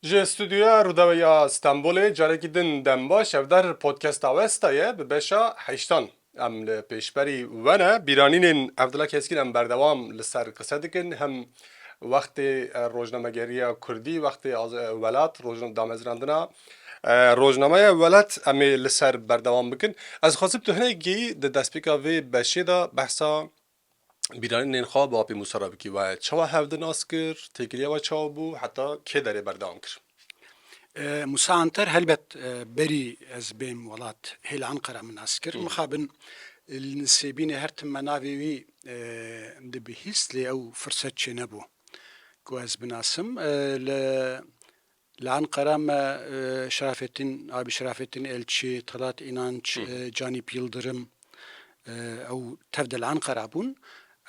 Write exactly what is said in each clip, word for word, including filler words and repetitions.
Ji stûdyoya Rûdaweya Stenbolê carekî din dem baş. Ev der podcasta Westa ye, bi beşa heştan. Em li pêşberî we ne. Bîranînên Evdila Keskîn em berdewam li ser qise dikin. Hem wextê, e, rojnamegeriya kurdî, wextê az-, e, welat, rojna-, damezrandina, e, rojnameya welat em ê li ser berdewam bikin. Ez xwezim tu hinekî di destpêka vê beşê de behsa bîranînên xwe bi Apê Mûsa re bikî. We çawa hev di nas kir, têkiliya we çawa bû, heta kê derê berdewam kir? E, Mûsa Anter, helbet, e, berî ez bêm welat, hê li Enqera min nas kir. Hı. Mixabin, e, li Nisêbînê her tim me navê wî, e, dibihîst, lê ew firset çênebû ku ez binasim. E, li, li Enqera me, e, Şerafettin, Abî Şerafettin Elçî, Talat Înanç, Hı. e, Canîp Yildirim, e, ew tev de li Enqera bûn.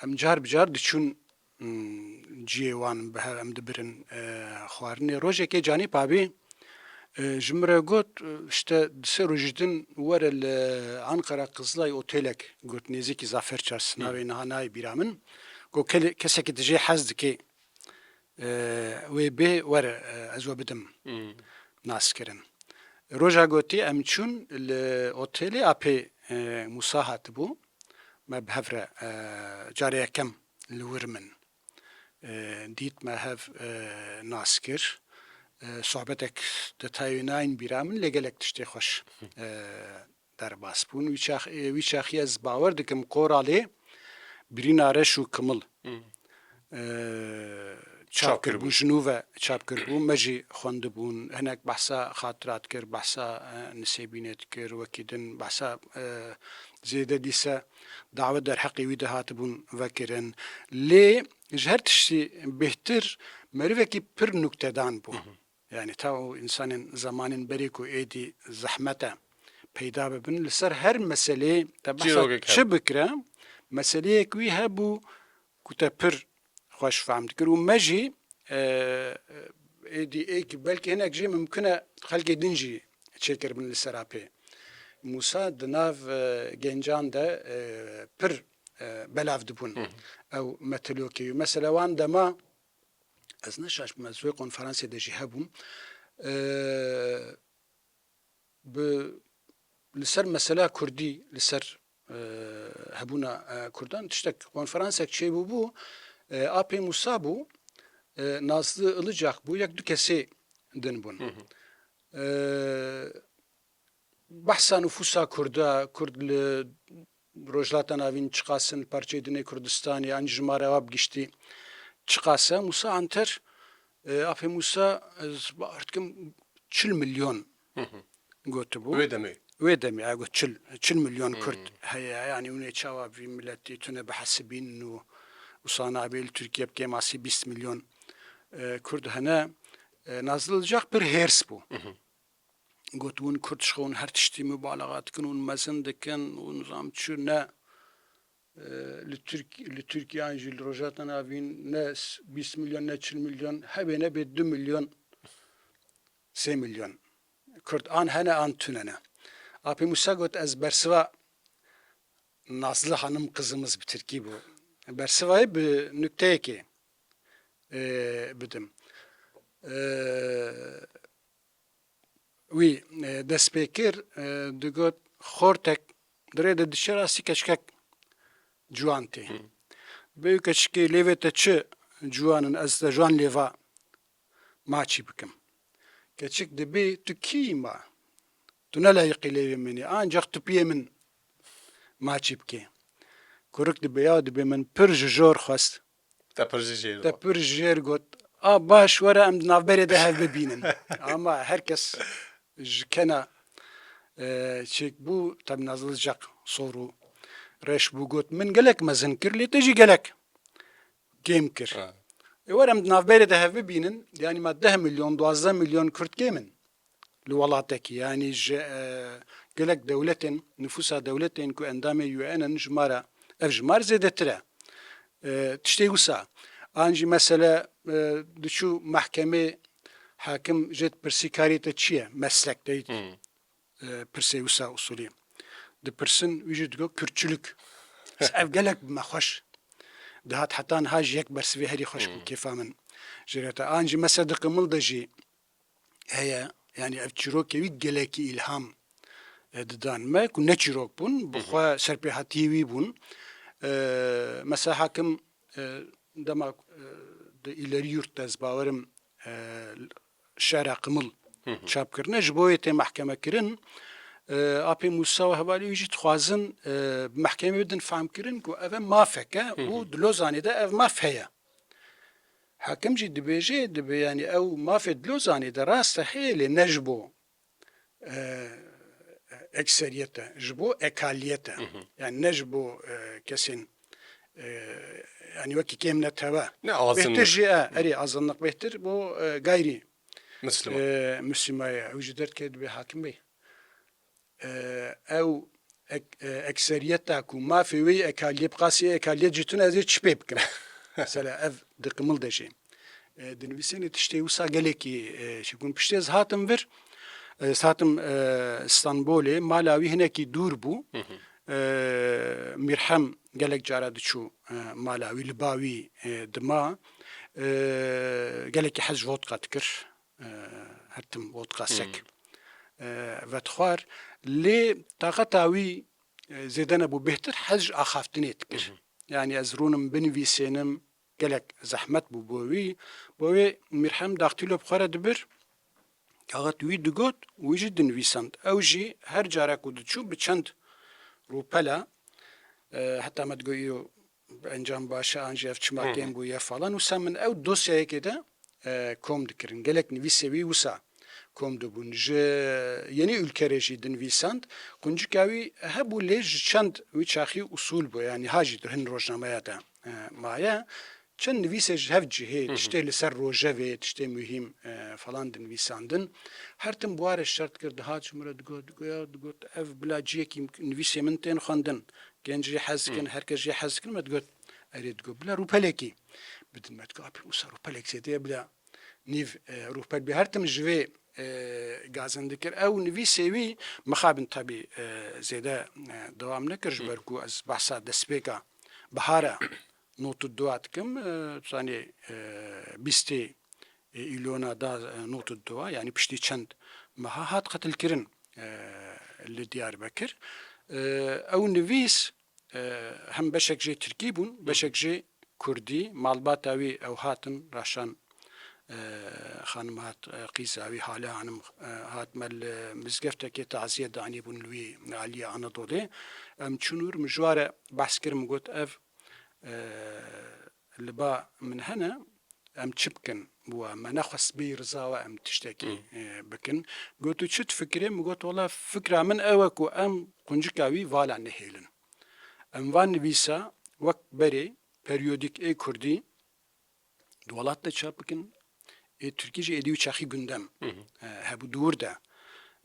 Em car bi car diçûn, hmm, cihê wan bi hev em dibirin, e, xwarinê. Rojekê Canîp Abî, e, ji min re got, e, işte, di sê rojî din were li Enqera Qizilay otelek, got, nêzîkî Zafer Çarşî, Hmm. navê niha nayê bîra min. Got, ke-, kesekî tu jê hez dikê, e, wê bê were, e, ez we bidim Hmm. naskirin. Roja gotî em çûn li otelê, Apê, e, Mûsa hatibû. Me bi hev re, e, carê yekem li wir min, e, dît, me hev, e, nas kir. E, sohbetek detayê nayên bîra min, lê gelek tiştê xweş, e, derbas bûn. Wî çax-, e, wî çaxî ez bawer dikim Qoralê birîna reş û kimil, Hmm. e, çap Çap kiribû, kiribû. Ji nû ve çap kiribû. Me jî xwendibûn. Hinek behsa xatirat kir, behsa, e, Nisêbînê dikir, wekî din behsa, e, zêde dîse dawe derheqê wî de hatibûn vekirin. Lê ji her tiştî bêhtir merivekî pir nuktedan bû. Hı hı. Yani ta û insanên zemanên berê ku êdî zehmet e peyda bibin, li ser her meseleyê te behsa Çîrokek çi hebe. bikire, meseleyek wî hebû ku te pir xweş fehm dikir û me jî, e, êdî êk belkî hinek jê mimkun e xelkê din jî çêkiribin li ser Apê Mûsa di nav, e, gencan de, e, pir, e, belav dibûn Hı hı. ew metilokê. Mesela wan dema ez ne şaş bim, ez wê konferansê de jî hebûm. E, bi, li ser mesela kurdî, li ser, e, hebûna, e, kurdan tiştek, konferansek çêbûbû, e, Apê Mûsa bû, e, Nazlı Ilıcak bû, yek du kesê din bûn. Hı hı. E, behsa nufûsa kurda, kurd li Rojhilata Navîn çiqas in, parçeyê dinê Kurdistanê, an jimare wa bi giştî çiqas e. Mûsa Anter, e, Apê Mûsa, ez bawer dikim çil milyon Hı hı. gotibû. Wê demê. Wê demê, ya got çil, çil milyon Hı. Kurd heye. Yani hûn ê çawa vî miletî tune bihesibînin û wisa nabê li Tirkiye bi kêmasî bîst milyon, e, Kurd hene. E, Nazlı Ilıcak pir hêrs bû. Hı hı. Got, hûn Kurd ji xwe hûn her tiştî mubalaxa dikin, hûn mezin dikin, hûn nizam çi ne, e, li Tirk-, li Tirkiye an jî li Rojhilata Navîn ne s-, bîst milyon ne çil milyon, hebê nebê du milyon, sê milyon Kurd an hene an tune ne. Apê Mûsa got, ez bersiva Nazlı Hanım kızımız bi Tirkî bû. Bersivayê bi nukteyekê, e, bidim. E, Wî, e, dest pê kir, e, digot, xortek di rê de diçe rastî keçikek ciwan tê. Hı. Bê wî keçikê lêvê te çi ciwan in, ez te ji wan lêva maçî bikim. Keçik dibê, tu kî ma? Tu ne layiqî lêvê min î, ancax tu piyê min maçî bikê. Kurik dibê, ya dibê min pir ji jor xwest. Te pir ji jêr Te got. pir ji jêr got, a baş were em di navberê de hev bibînin. Ama her kes ji kena, e, çêk bû, tabi Nazlı Ilıcak sor û reş bû, got, min gelek mezin kir, lê te jî gelek kêm kir. Ha. E, were em di navberê de hev bibînin, yani me deh milyon, duwazdeh milyon Kurd kêm in. Li welatekî, yanî ji, e, gelek dewletên, nifûsa dewletên ku endamê U N in, ji me re ev jimar zêdetir e. E, tiştê wisa, an jî mesele, e, diçû mehkemê, hakim jê dipirsî karê te çi ye? Meslek te Hmm. e, pirsê wisa usulî dipirsin, wî jî digot Kürtçülük. Ev gelek bi me xweş dihat, heta niha jî yek bersivê herî xweş bû Hmm. kêfa min. Jê re te an jî mesele di qimil de jî heye. Yanî ev çîrokê wî gelekî îlham, e, didan me ku ne çîrok bûn, bi xwe serpêhatiyê wî bûn. E, mesela Hakim, e, dema, e, di îlerî yurt de ez bawerim, e, Şera Qimil çap kirine, ji bo wê tê mehkeme kirin. E, Apê Mûsa û hevalê wî jî dixwazin, e, bi mehkemê bidin fehm kirin ku ev e mafeke û di Lozanê de ev maf heye. Hakim jî dibêje, dibe, yanî ew mafê di Lozanê de rast e heye, lê ne ji bo, e, ekseriyet e, ji bo ekaliyet e. Yanî ne ji bo, e, kesên, e, yanî wekî kêm netewe. Ne azınlık. Bêhtir jî e, erê azınlık bêhtir bo, e, gayrî, Müslüman. E, Müslüman ye. Ew ji derdikeve dibê Hakim Bey. E, ew ek-, e, ekseriyeta ku mafê wê yê ekaliyê bi qasî ekaliyet jî tune, ez ê çi pê bikim? Mesela ev di Qimil de jî, e, dinivîsêne tiştê wisa gelekî, e, çi bûn. Piştê ez hatim vir, e, ez hatim, e, Stenbolê, mala wî hinekî dûr bû. E, Mîrhem gelek cara diçû, e, mala wî, li ba wî, e, dima. E, gelekî hez ji vodka dikir. E, her tim vodka sek, e, vedixwar. Lê taqeta wî, e, zêde nebû, bêhtir hez ji axaftinê dikir. Yanî ez rûnim binivîsênim, gelek zehmet bû bo wî. Bo wê Mîrhem daxtîlo bi xwe re dibir, kaxet wî digot, wî jî dinivîsand. Ew jî her cara ku diçû bi çend rûpela, e, heta me digot, îro bi encam baş e, an jî ev çima kêm bûye falan. Wisa min ew dosyayekê de, e, kom dikirin. Gelek nivîsê wî wisa kom dibûn. Ji Yeni Ülke re jî dinivîsand. Quncika wî hebû lê ji çend wî çaxî usûl bû. Yanî ha jî di hin rojnameya de, e, maye. Çend nivîsê ji hev cihê, tiştê li ser rojevê, tiştê muhîm, e, falan dinivîsandin. Her tim bi wa re şert kir, dihat ji min re digot, digot, ya, digot, ev bila cihekî nivîsê min tên xwendin. Genc jê hez dikin, her kes jê hez dikin, me digot, erê, digot, bila rûpelekî bidin me, digot, apê Mûsa rûpelek zêde ye, bila nîv, e, rûpel bê. Her tim ji vê, e, gazin dikir. Ew nivîsê wî mixabin tabî, e, zêde, e, dewam nekir, ji ber ku ez behsa destpêka bihara not û dua dikim, e, zanî, e, bîstê, e, îlona da, e, not û dua, yanî piştî çend meha hat qetilkirin, e, li Diyarbekir. E, ew nivîs, e, hem beşek jê tirkî bûn, beşek jê kurdî. Malbata wî ew hatin, Raşan, e, xanim hat, e, qîza wî Hale Hanım, e, hat me li mizgeftekê taziyê danîbûn li wî aliyê Anadolê. Em çûn wir, min ji wa re behs kir, min got, ev e, li ba min hene, em çi bikin bi we? Me nexwest bêyî riza we em tiştekî, e, bikin. Got, tu çi difikirî? Min got, wela fikra min ew e ku em quncika wî vala nehêlin. Em van nivîsa wek berê periyodîk ê kurdî di welat de çap bikin, ê tirkî jî êdî wî çaxî gundem, e, hebû di wir de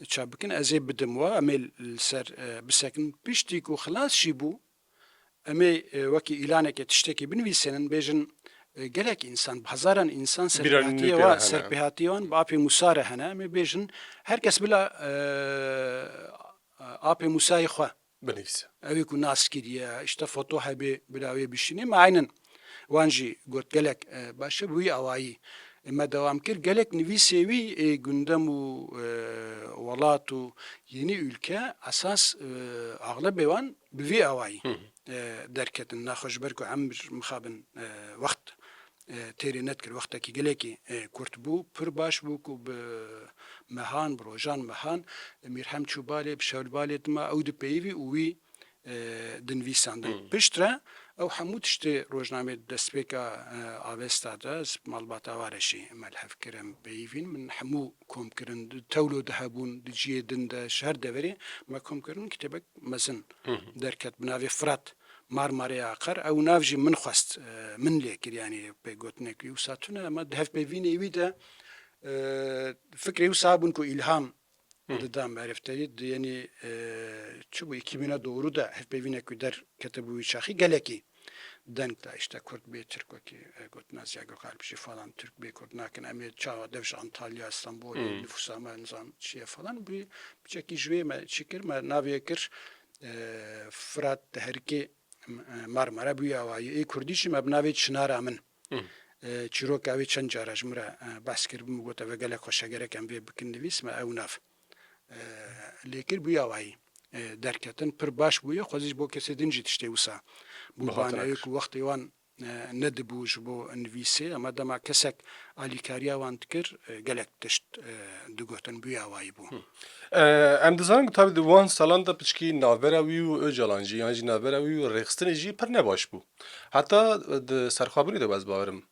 çap bikin. Ez ê bidim we, em ê li ser, e, bisekin. Piştî ku xilas jî bû, em ê, e, wekî îlaneke tiştekî binivîsênin, bêjin, e, gelek însan, bi hezaran însan serpêhatiyê wan, serpêhatiyê wan bi Apê Mûsa re hene. Em ê bêjin, her kes bila, e, Apê Mûsayê xwe binivîse. Ew ê ku nas kiriye, işte foto hebê, bila wê bişînê. Me aynen wan jî got, gelek, e, baş e, bi wî awayî, e, me dewam kir. Gelek nivîsê wî ê gundem û, e, welat û Yeni Ülke esas, e, axlebê wan bi vî awayî, e, derketin. Naxwe ji ber ku emir mixabin, e, wext, e, têrê nedikir, wextekî gelekî, e, kurt bû, pir baş bû ku bi mehan, bi rojan mehan, e, Mîrhem çû balê, bi şev li balê dima, ew dipeyivî û wî, e, dinivîsandin. Piştre ew hemû tiştê rojnamê destpêka, e, Avesta de, ez malbata wa re jî me li hev kir, em peyivîn, min hemû kom kirin, di tewlo de hebûn, di cihê din de, ji her deverê me kom kirin, kitêbek mezin derket bi navê Firat Marmarê Aqer. Ew nav jî min xwest, e, min lê kir, yanî pêkgotinek wî wisa tune, me di hevpeyvînê wî de, e, fikrê wisa bûn ku îlham dida merifterî, di yenî, e, çi bû, iki bine doğru de hevpeyvînek wî derketibû wî çaxî gelekî deng da, işte Kurd bê Türk wekî, e, gotina Ziya Gökalp jî falan, Türk bê Kurd nakin, em ê çawa dev ji Antalya, Stenbolê, nifûsa me nizam çi ye falan, bi, biçekî ji wê me çi kir, me navê kir, e, Firat diherikê, e, Marmara bûye awayî. Ê Kurdî jî me bi navê Çinara Min, E, çîroka wê çend cara ji min re, e, behs kiribû, min got, "Ev gelek xweş e, gerek em vê bikin nivîs, me ew nav, e, lê kir, bûye awayî, e, derketin, pir baş bûye, xwezî ji bo kesê din jî tiştê wisa bû." Bi hatine Baneyê kir. Ku wextê wan, e, nedibû ji bo nivîsê, ama dema kesek alîkariya wan dikir, e, gelek tişt, e, digotin, bûye awayî bû. Hı. E, em dizanin ku tabî di wan salan de piçkî navbera wî û Ocalan jî, yan jî navbera wî û rêxistinê jî pir nebaş bû. Heta di serxwebûnê de ez bawerim.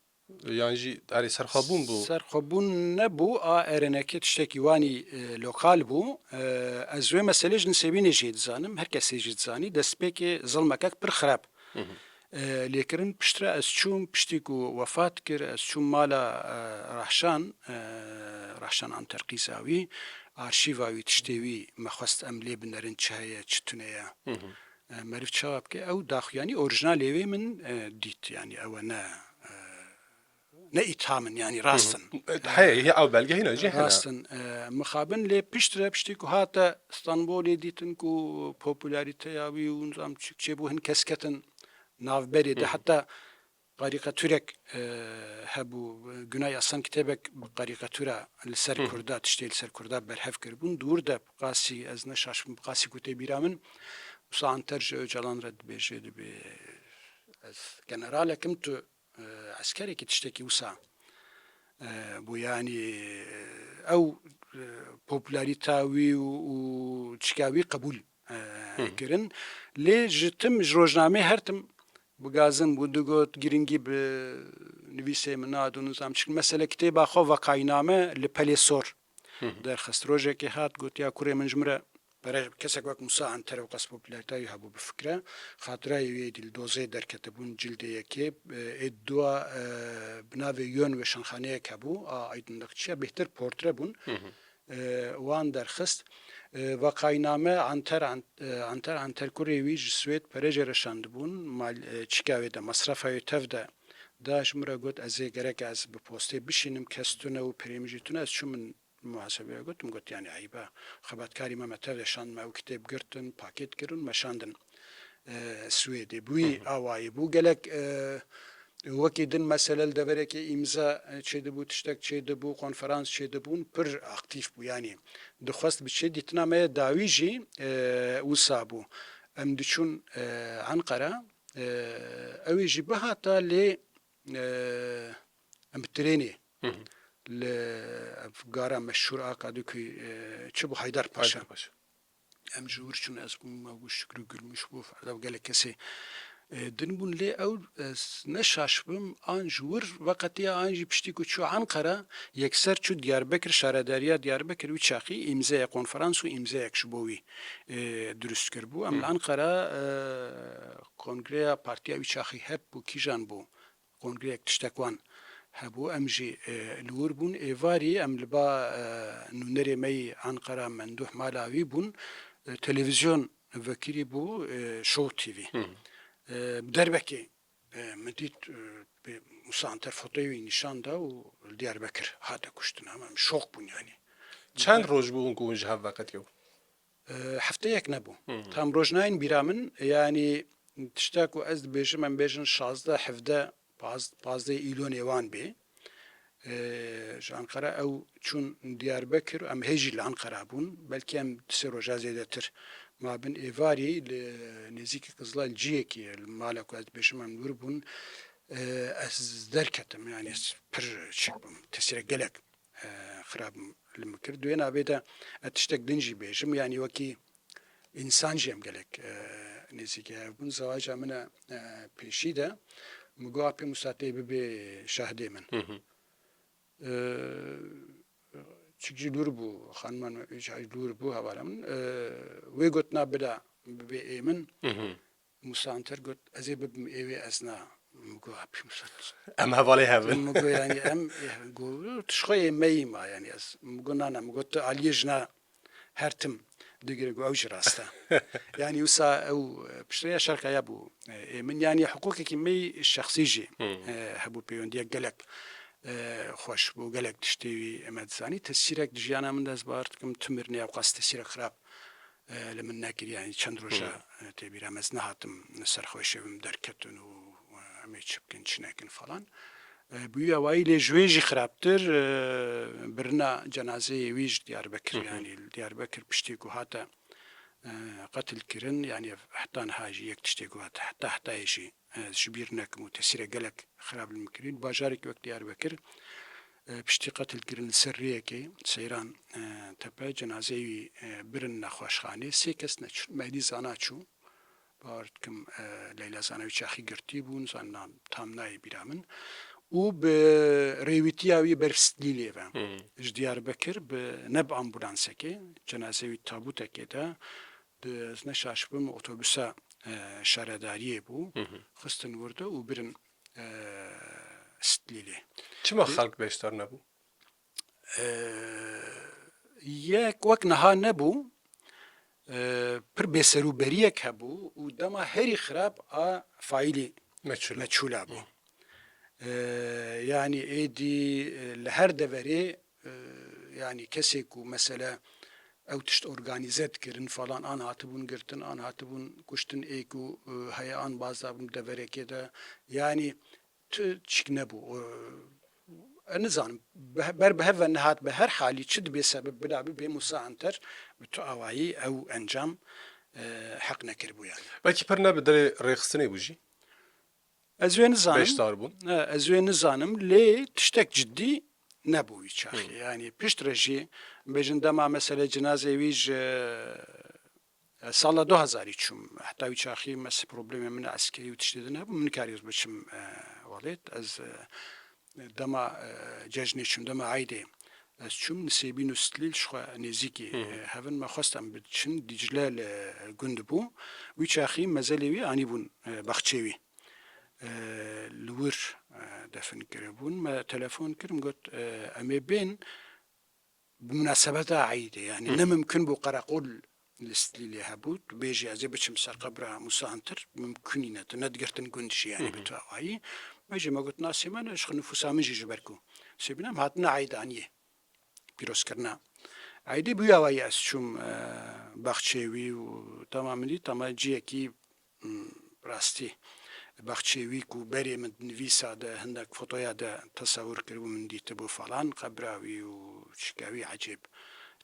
Yan jî, erê, serxwebûn bû. Serxwebûn nebû, a R N K tiştekî wanî, e, lokal bû. E, ez wê meselê ji Nisêbînê jî dizanim, her kesê jî dizanî. Destpêkê zilmekek pir xirab, Hı hı. e, lêkirin. Piştre ez çûm, piştî ku wefat kir, ez çûm mala, e, Rahşan, e, Rahşan Anter qîza wî, arşîva wî, tiştê wî me xwest em lê binerin, çi heye, çi tune ye. Hı hı. E, meriv çawa bike? Ew daxuyanî orîjinalê wê min, e, dît, yanî ew e ne, e, ne îtham in, yanî rast in. Hı hı. E, heye, ew belge hîna jî hene. Rast in. E, mixabin lê piştre, piştî ku hate Stenbolê, dîtin ku popularîteya wî û nizam çi çêbû, hin kes ketin navberê de. Hı hı. Heta karîkaturek, e, hebû, Günay Aslan kitêbek bi karîkatura li ser Hı hı. Kurda, tiştê li ser Kurda berhev kiribûn. Di wir de bi qasî, ez ne şaş bim, bi qasî ku tê bîra min, Musa Anter ji Ocalan re dibêje, dibê, "Ez generalek im, tu, e, eskerekî", tiştekî wisa, e, bû. Yanî, e, ew, e, popularîta wî û, û çika wî qebûl, e, Hı hı. kirin. Lê ji tim, ji rojnamê her tim bi gazin bû, digot, "Girîngî bi nivîsê min nadin", nizam çi. Mesele kitêba xwe Vakayîname li Pelê Sor Hı hı. derxist. Rojekê hat, got, "Ya kurê min, ji min re pere-", kesek wek Musa Anter ewqas popularîteya wî hebû, bifikre, xatirayê wî êdî li dozê derketibûn, cildê yekê, e, ê dua, e, bi navê Yön, weşanxaneyek hebû, a Aydınlıkçıya, bêhtir portre bûn. Hı hı. E, wan derxist. E, Vakayîname Anter An-, e, Anter Anter kurê wî ji Swêd pere jê re şandibûn, mal, e, çîka wê de, masrafa wê tev de da, ji min re got, "Ez ê gerek ez bi postê bişînim, kes tune û perê min jî tune." Ez çûm, min muhasebeya got, min got, "Yanî eyb e, xebatkarî me, me tev de şand, me ew kitêb girtin, pakêt kirin, me şandin, e, Swêdê." Bi wî Hı hı. awayî bû. Gelek, e, wekî din mesele li deverekê îmza, e, çêdibû, tiştek çêdibû, konferans çêdibûn, pir aktîf bû. Yanî dixwest biçê. Dîtina me ya dawî jî, e, wisa bû. Em diçûn, e, Enqera, e, ew ê jî bihata lê, e, em bi trênê Hı hı. li ev gara meşhûr a Kadıköy, e, çi bû, Haydarpaşa. Haydarpaşa. Em ji wir çûn, ez kum me bû Şükrü Gülmüş bû, ferda gelek kesê, e, din bûn, lê ew, ez ne şaş bim, an ji wir veqetiya, an jî piştî ku çû Enqera, yekser çû Diyarbekir, şaredariya Diyarbekir wî çaxî îmzeyek, konferans û îmzeyek ji bo wî, e, dirust kiribû. Em Hı. li Enqera, e, kongreya partiya wî çaxî hebû, kîjan bû? Kongreyek tiştek wan hebû, em jî, e, li wir bûn. Êvarî em li ba, e, nûnerê me yî Enqera Mendûh mala wî bûn. E, televîzyon vekirî bû, e, Show T V. Hı hı. E, bi derbekê, e, min dît, e, bê Musa Anter fotoyê wî nîşan da û li Diyarbekir hate kuştin. Hema em şok bûn yanî. Çend Be- roj bû hûn ku hûn ji hev veqetiye? E, hefteyek nebû. Hı hı. Tam roj nayên bîra min, yanî tişta ku ez dibêjim, em bêjin şazdeh, hevdeh, paz-, pazdeh îlonê wan bê. E, ji Enqera ew çûn Diyarbekir, em hê jî li Enqera bûn. Belkî em du sê roja zêdetir mabin. Êvarî li nêzîkî Qizla li ciyekî, li mala ku ez dibêjim em li wir bûn, e, ez derketim, yanî ez pir çik bûm, tesîrek gelek e, xirab li min kir. Di wê navê de ez tiştek din jî bêjim, yanî wekî însan jî em gelek, e, nêzîkî hev bûn. Zewaca min e, e, pêşî de min got, "Apê Musa, tê bibê şahdê min." Hı hı. E, çik jî li wir bû, xanima min jî li wir bû, hevala min. E, wê got, "Na, bida, bibê ê min." Hı hı. Musa Anter got, "Ez ê bibim ê wê, ez na." Min got, "Apî Musa, tu Em hevalê hev in. Min got, yanî em, ê, got, tu ji xwe yê me yî ma, yanî ez." Min got, "Na, na." Min got, "Tu aliyê jina her tim digire." Got, "Ew jî rast e." Yanî wisa ew, e, piştre ya şerqeya bû, e, ê min. Yanî hiqûqekî me yî şexsî jî, Hmm. e, hebû, peywendiyek gelek, e, xweş bû, gelek tiştê wî me dizanî. Tesîrek di jiyana min de ez bawer dikim, tu mirinê ewqas tesîrek xirab e, li min nekir, yanî çend roja, Hmm. e, tê bîra me, ez nehatim ser xwe şevim derketin û, e, em ê çi bikin, çi nekin falan. E, bi wî awayî lê ji wê jî xirabtir, e, birina cenazeyê wî ji Diyarbekir, Hı hı. yanî li Diyarbekir piştî ku hate, e, qetil kirin, yanî ev heta niha jî yek tiştê ku hate, heta hetayê jî, e, ji bîr nekim û tesîrek gelek xirab li min kirî. Li bajarek wek Diyarbekir, e, piştî qetil kirin li ser rêyekê, Seyran, e, Tepe, cenazeyê wî, e, birin nexweşxanê. Sê kes neçûn. Mehdî Zana çû. Bawer dikim, e, Leyla Zana wî çaxî girtî bû, nizanim na-, tam nayê bîra min. Û bi rêwîtiya wî ber Stlîlê ve. Hı. Ji Diyarbekir bi, ne bi ambulansekê, cenazeyê wî tabûtekê de, di, ez ne şaş bim, otobûsa, e, şaredariyê bû. Hı hı. Xistin wir de û birin, e, Stlîlê. Çima Di- xelk beşdar nebû? E, yek wek niha nebû. E, pir bêserûberiyek hebû û dema herî xirab a faîlî Meçhûl. meçhûla bû. E, yanî êdî, e, li her deverê, e, yanî kesê ku mesele ew tişt organîze dikirin falan, an hatibûn girtin, an hatibûn kuştin, ê ku, e, heye an baz dabûn deverekê de. Yanî tu çik nebû. E, ez nizanim. Be-, ber bi hev ve nehat, bi her halî çi dibê sebib bila bibê Musa Anter, bi tu awayî ew encam, e, heq nekiribû yani. Belkî pir ne bi derê rêxistinê bû jî. Ez wê nizanim. Beşdar bûn. E, ez wê nizanim, lê tiştek cidî nebû wî çaxê. Hı. Yani piştre jî bêjin dema mesele cinazê wî ji E, sala du hezarî çûm. Heta wî çaxî mes problemê min eskerî û tiştê din hebû. Min karî biçim, e, welêt. Ez, e, dema, e, cejnê çûm, dema eydê ez çûm. Nisêbîn û Stlîl ji xwe nêzîkî, Hı hı. e, hev in. Me xwest em biçin. Dîcle li gund bû. Wî çaxî mezelê wî anîbûn, e, baxçê wî. E, li wir, e, defin kiribûn. Me telefon kir, min got, e, em ê bên. Bi munasebeta eydê, yani Hı. ne mimkun bû qereqol li Stlîlê hebû. Tu bêjî ez ê biçim ser qebra Musa Anter, mimkun nîne. Tu nedigirtin gund jî, yani Hı hı. bi tu awayî. Me jî me got nasê me ne, ji xwe nifûsa min jî ji ber ku. Sêbîna em hatine eydaniyê. Pîrozkirina eydê bi wî awayî ez çûm, e, baxçê wî û tema min dît, tema ciyekî Hmm, rastî. Baxçê wî ku berê min di nivîsa de, hindek fotoya de tesewir kiribû, min dîtibû falan, qebra wî û çika wî ecêb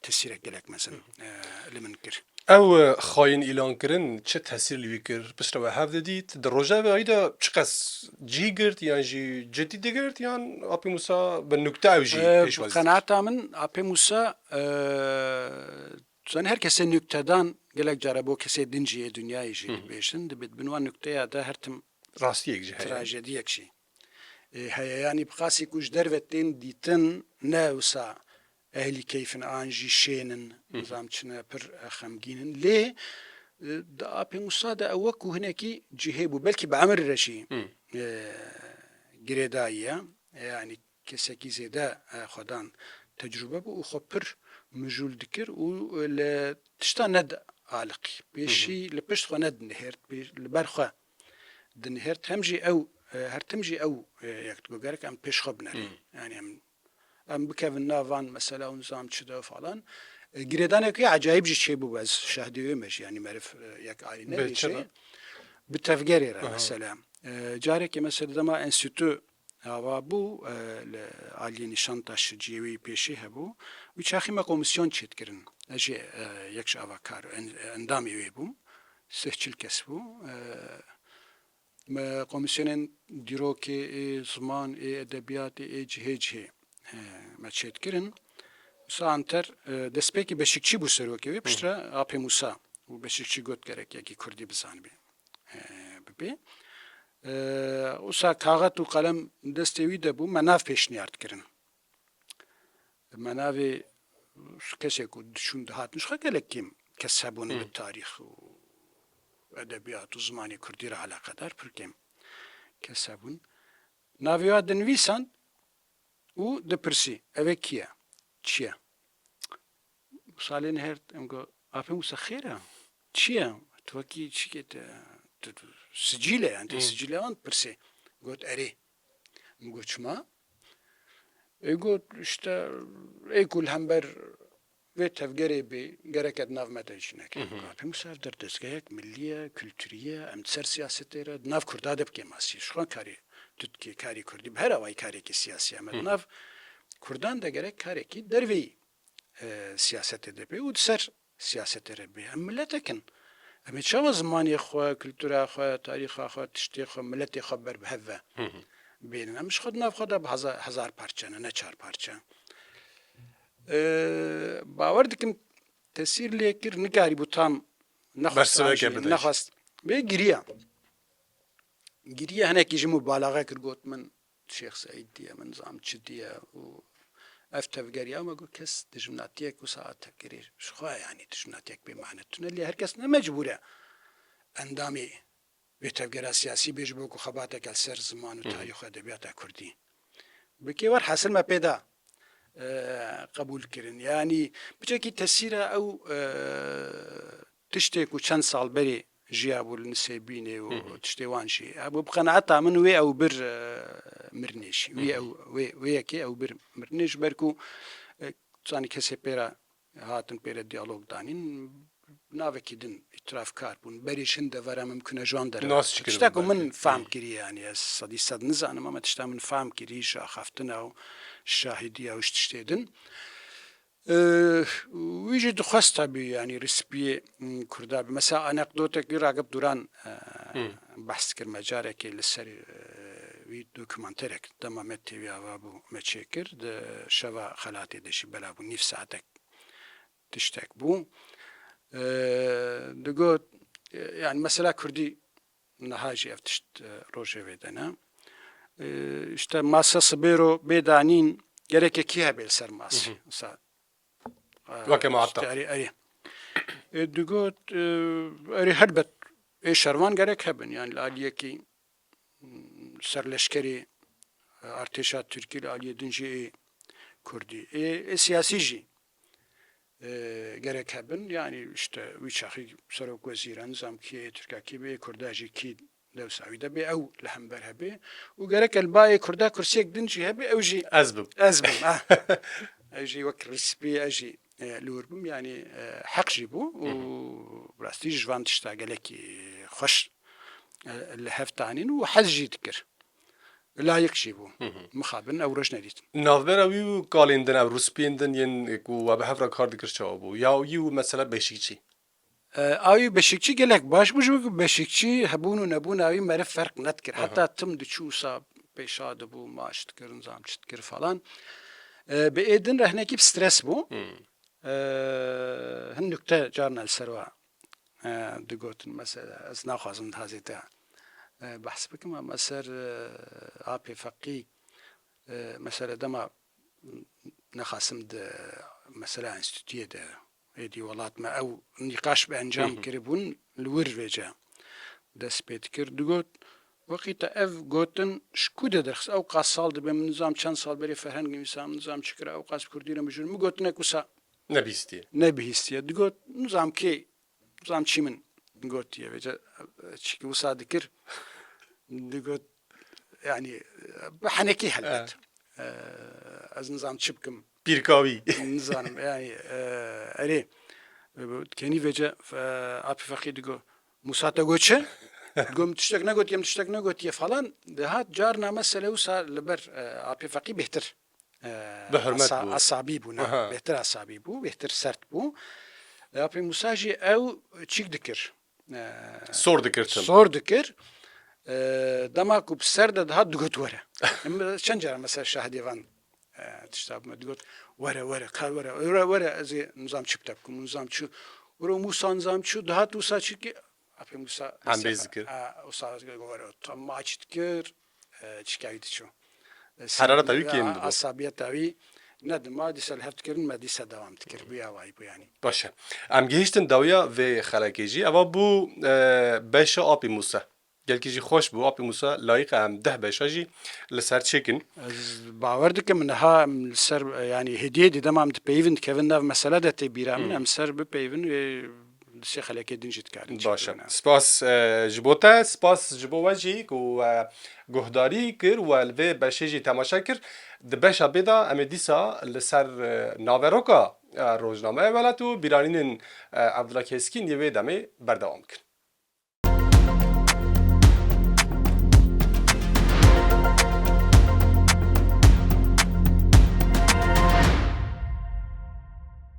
tesîrek gelek mezin, Hı hı. e, li min kir. Ew, e, xayîn îlan kirin çi tesîr li wî kir? Piştre we hev didît, di rojevê wî de çiqas cî girt yan jî cidî digirt yan Apê Musa bi nukte ew jî E, pêşwazî dikir? Qenaeta min Apê Musa, e, Zanî her kesê nuktedan gelek cara bo kesê din jî yê dinyayê jî Hı hı. dibêjin, dibêt bin wan nukteya de her tim Rastiyek jî heye. trajediyek jî, e, heye. Yanî bi qasî ku ji derve tên dîtin, ne wisa ehlî keyf in an jî şên in, Hı hı. nizam çi ne, pir, e, xemgîn in. Lê, e, di Apê Musa de ew wek ku hinekî cihê bû, belkî bi emir re jî, Hı. e, girêdayî ye. Yanî kesekî zêde, e, xwedan tecrûbe bû û xwe pir mijûl dikir û, e, li tişta nedialiqî. Pêşî Hı hı. li pişt xwe nedinihêrt, pê-, li ber xwe dinihêrt. Hem jî ew, e, her tim jî ew, e, yek digot, gerek em pêş xwe binerin. Hı. Yani em, em bikevin nav van mesela û nizam çi de falan. E, girêdanekî ecayîb jî çêbû, ez şahdê wê me jî, yani meriv, e, yek alî Bê nebêjê. çira? Bi tevgerê re Aha. mesela. E, carekê mesela dema enstîtu Ava bû, e, li aliyê Nîşantaş ciyê wê yî pêşî hebû. Wî çaxî me komîsyon çêdikirin. Ez jî, e, yek ji ava kar, en-, endamê wê bûm. Sih çil kes bû. E, me komîsyonên dîrokê, ê ziman, ê edebiyatê, ê cihê cihê, e, me çêdikirin. Musa Anter, e, destpêkî Beşikçî bû serokê wê, Hı. piştre Apê Musa û Beşikçî got gerek yekî kurdî bizanibê. e, bibê. E, wisa kaxet û qelem destê wî de bû, me nav pêşniyar dikirin. Me navê kesê ku diçûn dihatin ji xwe gelek kêm kes hebûn Hı. bi tarîx û edebiyat û zimanê kurdî re eleqedar, pir kêm kes hebûn. Navê wa dinivîsand, û dipirsî, ev ê kî ye? Çi ye? Wisa lê nihêrt, em got, Apê Musa xêr e? Çi ye? Tu wekî çi kê te, tu, tu sicîl e, yani, te Hmm. sicîlê wan dipirsê. Got, erê. Min got, çima? Ê got, işte, ê ku li hember vê tevgerê bê, gerek e di nav me de jî neke. Mhm. Apê Musa, ev der dezgehek milî ye, kulturî ye, em di ser siyasetê re, di nav Kurda de bi kêmasî. Ji xwe karî tu dikî karî kurdî, bi her awayî karekî siyasî ye. Em di nav kurdan de gerek karekî derveyî, e, siyasetê de bê û di ser siyasetê re bê. Em miletek in. Em ê çawa zimanê xwe, kultura xwe, tarîxa xwe, tiştê xwe, miletê xwe ber bi hev ve bênin? Em ji xwe di nav xwe de bi heza-, hezar parçe ne, ne çar parçe. E, bawer dikim tesîr lê kir, nikarîbû tam nexwest Bersiveke an jî, bide jî. nexwest. Bê giriya. Giriya hinekî ji mubalaxe kir, got min Şêx Seîd diye, min zam çi diye û ev tevgeriya me got kes dijminatiyek wisa tevgerê ji xwe ye, yanî dijminatiyek bê mane tune lê her kes ne mecbûr e endamê vê tevgera siyasî bê ji bo ku xebateke li ser ziman û Hı hı. tarîx û edebiyata kurdî bike. Werhasil me pê da, e, qebûl kirin. Yanî piçekî tesîra ew, e, tiştê ku çend sal berê jiyabû li Nisêbînê û Hı hı. tiştê wan jî hebû. Bi qenaeta min wê ew bir, e, mirinê jî. Wê Hı hı. ew, wê, wê yekê ew bir mirinê ji ber ku, e, zanî kesê pê re hatin pê re diyalog danîn, navekî din îtirafkar bûn. Berê ji hin devera mimkun e ji wan dera. Nas çi Tişta ku kiribû min belkî. fam Hı. kirî, yanî ez sedî sed nizanim, ama tişta min fam kirî, ji axaftina û şahîdiya û ji tiştê din. Eee, wî jî dixwest tabî, yanî rispiyê, m, Kurda bî. Mesela anekdotek wî Ragip Duran, eee, Hı. behs dikir, me carekê li ser, eee, wî dokumenterek dema me T V ava bû, me çêkir, di şeva xelatê de jî bela bû, nîv saetek tiştek bû. Eee, digot, e, yanî mesela Kurdî niha jî ev tişt, e, rojevê de ne. E, işte masa sibêro bê danîn gereke kî hebe li ser masê. Hı hı. Wisa, e, Weke muhatab. işte erê, erê. E, digot, e, erê helbet ê şervan gerek hebin. Yanî li aliyekî, m, serleşkerê, e, artêşa Tirkî li aliyê din jî ê Kurdî. Ê, ê siyasî jî e, gerek hebin. Yanî işte wî çaxî serokwezîran, nizam kî yê Tirka kî bê, Kurda jî kî dewsa wî de bê, ew li hember hebê. Û gerek e li ba yê Kurda kursiyek din jî hebê, ew jî Ez bim. ez bim, ah. Ew jî wek rispî, ez jî, e, li wir bim. Yanî, e, heq jî bû û Hı hı. bi rastî ji van tişta gelekî xweş, e, li hev tanîn û hez jî dikir. Layik jî bû. Hı hı. Mixabin ew roj nedîtin. Navbera wî û kalên din, ev rûspiyên din yên ku we bi hev re kar dikir çawa bû? Ya wî û mesela Beşîkçî? E, a wî Beşîkçî gelek baş bû, ji bo ku Beşîkçî hebûn û nebûna wî meriv ferq nedikir. Aha. Heta tim diçû wisa pêşa dibû, maç dikir, nizam çi dikir falan. E, bi ê din re hinekî bi stres bû. Hmm. E, hin nukte carna li ser wa, e, digotin. Mesela, ez naxwazim daha zêde, e, behs bikim, ama ser, e, Apê Feqî, e, mesela dema nexasim di mesela enstîtuyê de êdî welat me ew nîqaş bi encam Hı hı. kiribûn, li wir vêce dest pê dikir. Digot, wekî te ev gotin ji ku de derxist? Ew qas sal dibe, min nizam çend sal berê ferheng nivîsa, min nizam çi kira, ew qas bi kurdî re mijûl. Min gotinek wisa Nebihîstiye. nebihîstiye. Digot, nizam kê, nizam çî min gotiye. Vêce çikî wisa dikir. Digot, yanî, bi henekî helbet. E. E, ez nizam çi bikim. Pîrka wî. Nizanim, yanî, e, erê. Kenî vêce, e, Apê Feqî digo, Musa te got çi? Digo, min tiştek negotiye, min tiştek negotiye falan. Dihat carna mesele wisa li ber, e, Apê Feqî bêhtir, e, Bi hurmet esa-, bû. esabî bû, ne? Aha. Bêhtir esabî bû, bêhtir sert bû. E, Apê Musa jî ew çîk dikir. E, Sor dikir tim. sor dikir. E, dema ku bi ser de dihat digot were. Em çend cara mesela şahidê van, e, tişta bûme, digot, "Were, were, ka were, were, were, ez ê nizam çi bi te bikim, nizam çi." Were Musa nizam çi, dihat wisa çi ki, Apê Musa Em bêz dikir. E, wisa were, tam maç dikir, e, çikayî diçû. E, Herareta wî kêm dibû. Asabiyeta wî nedima, dîsa li hev dikirin, me dîsa dewam dikir. Bû ya wayî bû yanî. Baş e. Em gihîştin dawiya vê xelekê jî. Eva bû, e, beşa Apê Musa. Gelkî jî xweş bû. Apê Musa layîq e em deh beşa jî li ser çêkin. Ez bawer dikim niha em li ser, yanî hêdî hêdî dema em dipeyivin, dikevin nav mesele de tê bîra min, Hmm. em ser bipeyivin, wê di sê xelekê din jî dikarin çêbibin. Baş e. Spas, e, ji bo te, spas ji bo we jî ku we guhdarî kir, we li vê beşê jî temaşe kir. Di beşa bê de em ê dîsa li ser, e, naveroka, e, rojnameya Welat û bîranînên, e, Evdila Keskîn yê wê demê berdewam bikin.